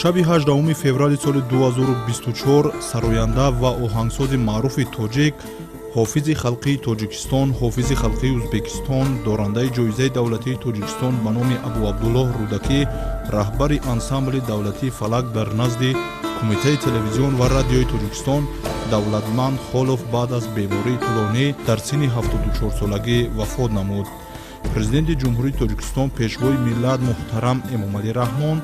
Шаби 18 феврали соли 2024 сароянда ва оҳангсози маъруфи тоҷик, ҳофизи халқии Тоҷикистон, ҳофизи халқии Ӯзбекистон, дорандаи ҷоизаи давлатии Тоҷикистон ба номи Абу Абдуллоҳ Рӯдакӣ, раҳбари ансамбли давлатии «Фалак» дар назди Кумитаи телевизион ва радиои Тоҷикистон Давлатманд Холов баъд аз бемории тӯлонӣ дар синни 74-солагӣ вафот намуд. Президенти Ҷумҳурии Тоҷикистон, Пешвои миллат муҳтарам Эмомалӣ Раҳмон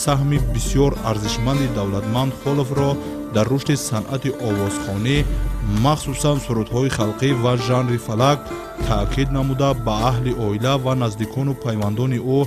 саҳми бисёр арзишманди Давлатманд Холовро дар рушди санъати овозхонӣ, махсусан сурудҳои халқӣ ва жанри фалак таъкид намуда, ба аҳли оила ва наздикону пайвандони ӯ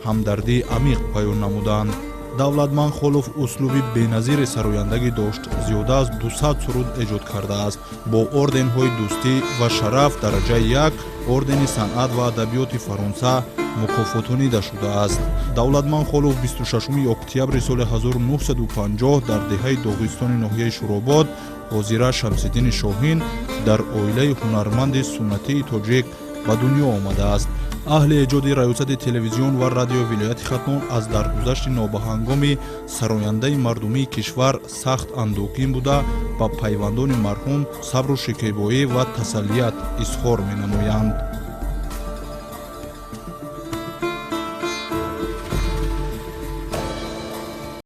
ҳамдардии амиқ баён намуданд. Давлатманд Холов услуби беназири сарояндагӣ дошт, зиёда аз 200 суруд эҷод кардааст. Бо орденҳои Дӯстӣ ва Шараф дараҷаи як, ордени Санъат ва адабиёти Фаронса мукофотонида шудааст. Давлатманд Холов 26 октябри соли 1950 дар деҳаи Доғистони ноҳияи Шӯробод, ҳозира Шамсиддини Шоҳин, дар оилаи ҳунарманди суннатии тоҷик ба дунё омадааст. Аҳли эҷоди Раёсати телевизион ва радиои вилояти Хатлон аз даргузашти нобаҳангоми сарояндаи мардумии кишвар сахт андӯҳгин буда, ба пайвандони марҳум сабру шикебоӣ ва тасаллият изҳор менамоянд.